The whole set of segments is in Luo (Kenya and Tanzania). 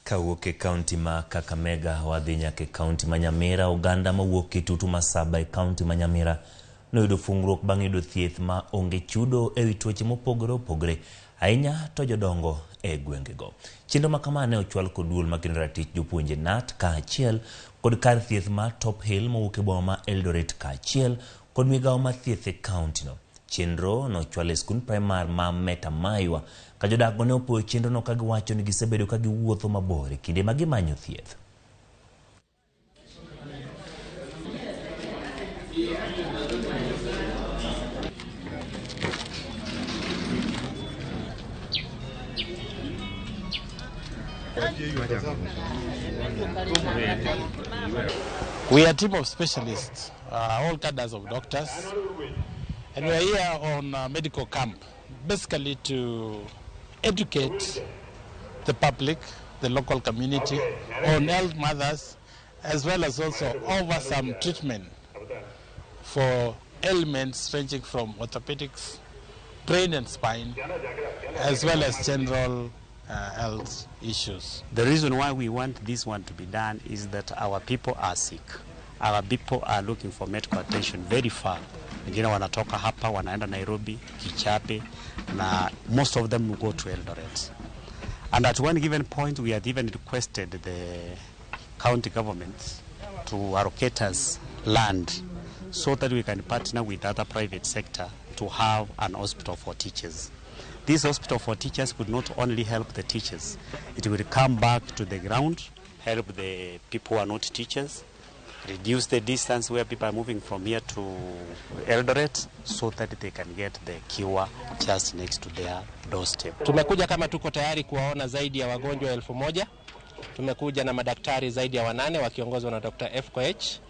Kawuok e kaunti ma Kakamega wadhi nyaka e kaunti ma Nyamira. Oganda mawuok e tutu ma saba e kaunti ma Nyamira noyudo fungruok bang' yudo thieth ma onge chudo ewi tuoche mopogore opogore, ahinya to jodongo e gwengego. Chenro ma kama ne ochwal kod duol makendo ratich jopuonje KNUT kaachiel kod kar thieth ma Top Hill mowuok e boma ma Eldoret kaachiel kod migawo mar thieth e kaunti no. Chenro nochwal e skund primar ma Metamaywa ka jodak go ne opuoyo chenrono ka giwacho ni gisebedo ka giwuotho mabor e kinde ma gimanyo thieth. We are a team of specialists, all cadres of doctors, and we are here on a medical camp, basically to educate the public, the local community, on health matters, as well as also offer some treatment for ailments ranging from orthopedics, brain and spine, as well as general health issues. The reason why we want this one to be done is that our people are sick. Our people are looking for medical attention very far. Wengine wanatoka hapa wanaenda Nairobi, Kijabe, na most of them will go to Eldoret. And at one given point we had even requested the county government to allocate us land so that we can partner with other private sector to have an hospital for teachers. This hospital for teachers could not only help the teachers, it will come back to the ground, help the people who are not teachers, reduce the distance where people are moving from here to Eldoret so that they can get the cure just next to their doorstep. Tumekuja kama tuko tayari kuwaona zaidi ya wagonjwa 1000. Tumekuja na madaktari zaidi ya 8 wakiongozwa na Dr. FKH,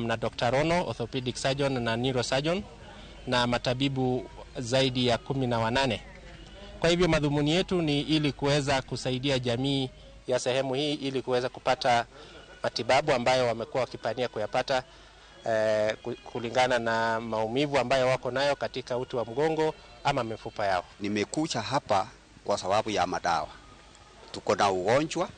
na Dr. Rono, orthopedic surgeon na neurosurgeon, na matabibu zaidi ya 18. Kwa hivyo madhumuni yetu ni ili kuweza kusaidia jamii ya sehemu hii ili kuweza kupata matibabu ambayo wamekuwa wakipania kuyapata, kulingana na maumivu ambayo wako nayo katika uti wa mgongo ama mifupa yao. Nimekuja hapa kwa sababu ya madawa. Tuko na ugonjwa,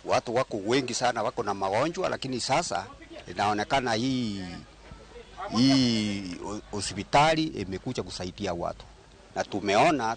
watu wako wengi sana wako na magonjwa, lakini sasa inaonekana hii hospitali imekuja kusaidia watu na tumeona